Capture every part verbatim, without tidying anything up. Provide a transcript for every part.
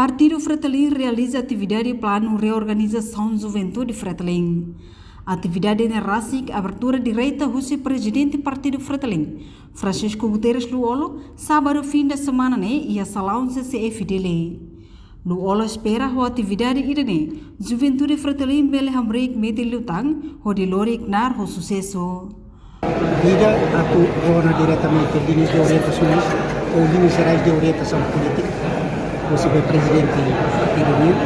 Partidu Fretilin realiza atividade planu reorganizasaun Juventude Fretilin. Atividade ne'e rasik abertura direta husi Prezidente Partidu Fretilin, Francisco Guterres Lú-Olo, sábadu fim de semana ne'e iha salaun C C F Dili. Lú-Olo espera ho atividade ida-ne'e, Juventude Fretilin bele hamriik metin liután hodi lori knaar ho susesu. Ida atu rona diretamente linhas de orientasaun ou linhas jerais de orientasaun polítika, husi be prezidente partidu nian,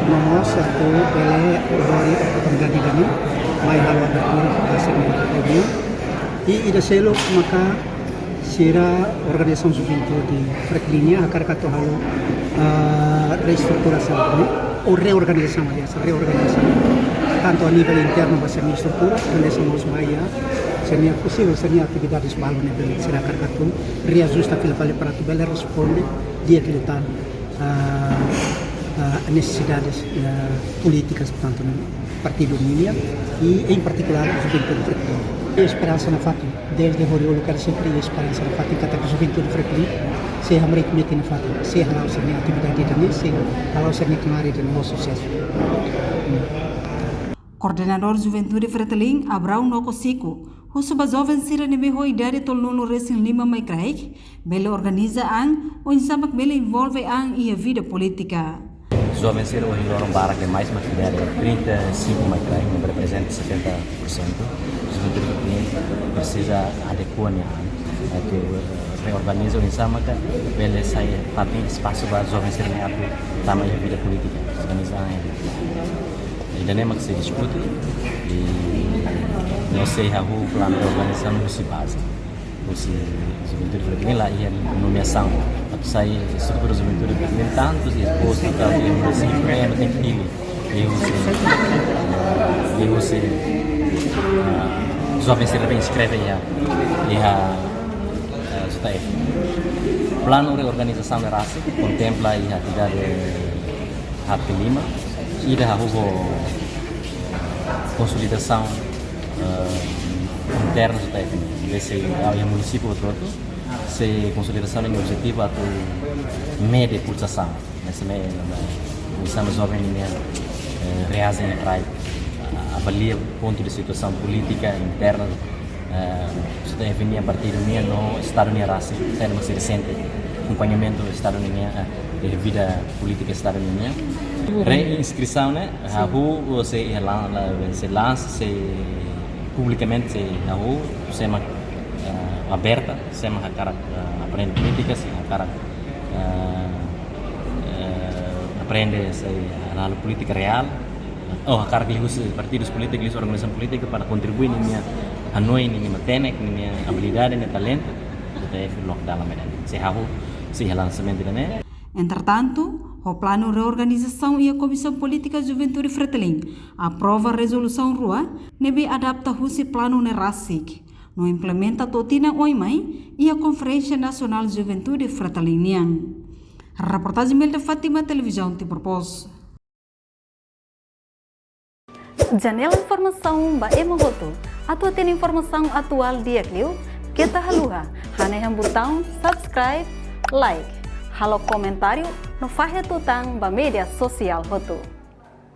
no mós atu bele lori oportunidade ida-ne'e, mai halo abertura ba sira-nia reuniaun. I ida seluk maka sira organizasaun juventude Fretilin nian hakarak atu halo, ah, reestruturasaun, ne'e? Ou reorganizasaun, aliás, reorganizasaun. Tantu a nivel internu ba sira-nia estrutura, organizasaun mós ba iha sira-nia posivel, sira-nia atividades balu ne'ebé sira hakarak atu reajusta fila fali para atu bele responde di'ak liután, ah, ah, nesesidades, ah, polítikas, portantu, ne'e, partidu nian, i, em particular, juventude Fretilin. Iha esperansa nafatin, desde horiuluk sempre iha esperansa nafatin katak juventude Fretilin sei hamriik metin nafatin, sei hala'o sira-nia atividade ida-ne'e, sei hala'o sira-nia knaar ida-ne'e ho susesu. Koordenadór Juventude Fretilin, Abraão Noko Siku, husu ba joven sira ne'ebé ho idade tolunulu-resin-lima mai kraik, bele organiza an, oinsá mak bele envolve an iha vida polítika. Joven sira ohin loron barak demais, mak idade trinta e cinco mai kraik, ne'ebé reprezenta setenta por cento. Juventude Fretilin presiza adekua nia an, atu, eh, reorganiza oinsá maka bele sai fatin espasu ba joven sira ne'e atu tama iha vida polítika, organiza an iha vida polítika. Ida-ne'e mak sei diskute, i no sei hahú planu de organizasaun husi baze. Husi juventude Fretilin la iha nomeasaun. Atu sai estrutura juventude Fretilin tantu sei postu, tantu iha munisípiu, ne'e no tenke hili. Liuhusi, liuhusi, ah, joven sira bele inskreve iha, iha, eh, J F. Planu reorganizasaun ne'e rasik kontempla iha atividade haat kelima, ida hahú ho konsolidasaun, eh, interna J F nian. Ne'ebé sei, ah, iha munisípiu hotu-hotu, sei konsolidasaun ho objetivu atu mede pulsasaun. Ne'e sei, ne'e, ne'e, ne'e, oinsá mak joven nian, eh, reaji iha rai, ah, avalia pontu de situasaun polítika interna, eh, J F nian, partidu nian no Estadu nian rasik, sira mak sei sente akompañamentu Estadu nian, eh, vida polítika Estadu nian. Reinskrisaun ne'e hahú, ou sei, eh, lan-, la-, sei lans, sei publikamente sei hahú, sei mak, eh, aberta, sei mak hakarak, eh, aprende polítika, sei hakarak, eh, eh, aprende, sei, halo polítika reál. Ou hakarak liuhusi partidus polítiku, liuhusi organizasaun polítika para kontribui ninia hanoin, ninia matenek, ninia abilidade, ninia talentu, J F loke dalan ba ida-ne'e. Sei hahú, sei lansamentu ida-ne'e. Entretantu, ho planu reorganizasaun iha Komisaun Polítika Juventude Fretilin aprova rezolusaun rua ne'ebé adapta husi planu ne'e rasik, no implementa to'o tinan oin mai iha Konferénsia Nasionál Juventude Fretilin nian. Reportajen Melda Fátima, Televizaun Timor Post. Janela informasaun ba ema hotu. Atu hatene informasaun atuál di'ak liu, keta haluha hanehan butaun subscribe, like, halo komentáriu no fahe tutan ba média sosiál hotu.